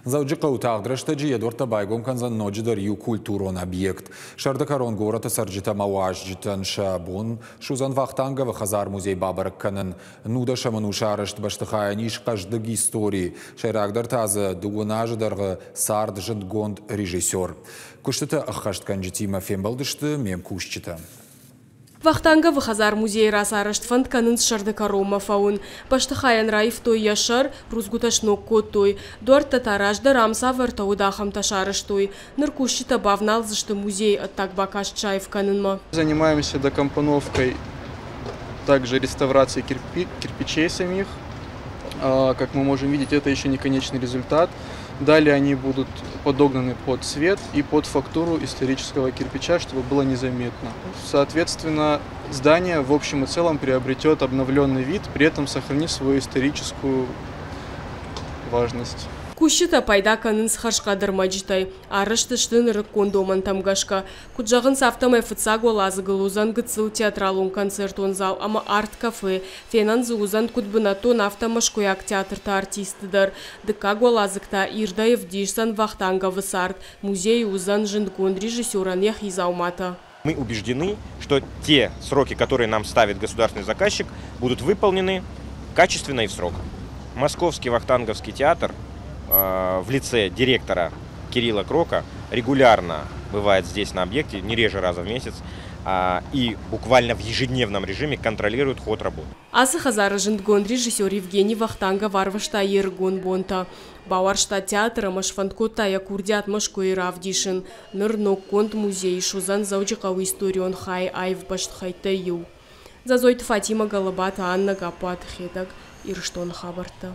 Дзӕуджыхъӕуы тагъд рӕстӕджы йӕ дуӕрттӕ байгом кӕндзӕн ноджыдӕр иу культурон объект. Сӕрды кӕрон горӕты цӕрджытӕ ӕмӕ уазджытӕн сӕ бон суыдзӕн Вахтанговы хӕдзар-музей бабӕрӕг кӕнын. Нудӕсӕм ӕнусы арӕзт бӕстыхайӕн ис хъӕздыг истори. Сӕйрагдӕр та дзы дыууын азы дӕргъы цард зындгонд режиссер. Куыстытӕ ӕххӕстгӕнджытимӕ фембӕлдысты ме мкусджытӕ. Вахтанговы хӕдзар-музейы рацарӕзт фӕнд кӕнынц сӕрды кӕронмӕ фӕуын. Бӕстыхайӕн раивтой йӕ сӕр, рудзгуытӕ сног кодтой. Дуӕрттӕ та раздӕр ам цавӕртӕ уыд, ахӕмтӕ сарӕзтой. Ныр кусджытӕ бавналдзысты музейы ӕддаг бакаст саив кӕнынмӕ. Занимаемся докомпоновкой, также реставрацией кирпичей самих. Как мы можем видеть, это еще не конечный результат. Далее они будут подогнаны под цвет и под фактуру исторического кирпича, чтобы было незаметно. Соответственно, здание в общем и целом приобретет обновленный вид, при этом сохранив свою историческую важность. Кусджытӕ пайда кӕнынц хӕрзхъӕд ӕрмӕджытӕй, арӕзт сты нырыккон домӕнтӕм гӕсгӕ. Куыд зӕгъынц, афтӕмӕй фыццаг уӕладзыгыл уыдзӕн гыццыл театралон концертон зал ӕмӕ арт-кафе. Фенӕн дзы уыдзӕн куыд бынӕттон, афтӕ мӕскуыйаг театрты артистты дӕр. Дыккаг уӕладзыг та ирдӕй ӕвдисдзӕн Вахтанговы цард. Музейы уыдзӕн зындгонд режиссерӕн йӕхи дзауматӕ. Мы убеждены, что те сроки, которые нам ставит государственный заказчик, будут выполнены качественно и в срок. Московский Вахтанговский театр в лице директора Кирилла Крока регулярно бывает здесь на объекте, не реже раза в месяц, и буквально в ежедневном режиме контролирует ход работ. Ацы хӕдзары зындгонд режиссер Евгений Вахтангов арвыста йе рыгон бонтӕ. Бауарзта театр ӕмӕ сфӕнд кодта йӕ курдиат Мӕскуыйы равдисын. Ныр ноггонд музей суыдзӕн Дзӕуджыхъӕуы историон хайы аив бӕстыхӕйттӕй иу. Дзӕдзойты Фатимӕ, Гӕлӕбаты Аннӕ, Гаппуаты Хетӕг, Ирыстоны хабӕрттӕ.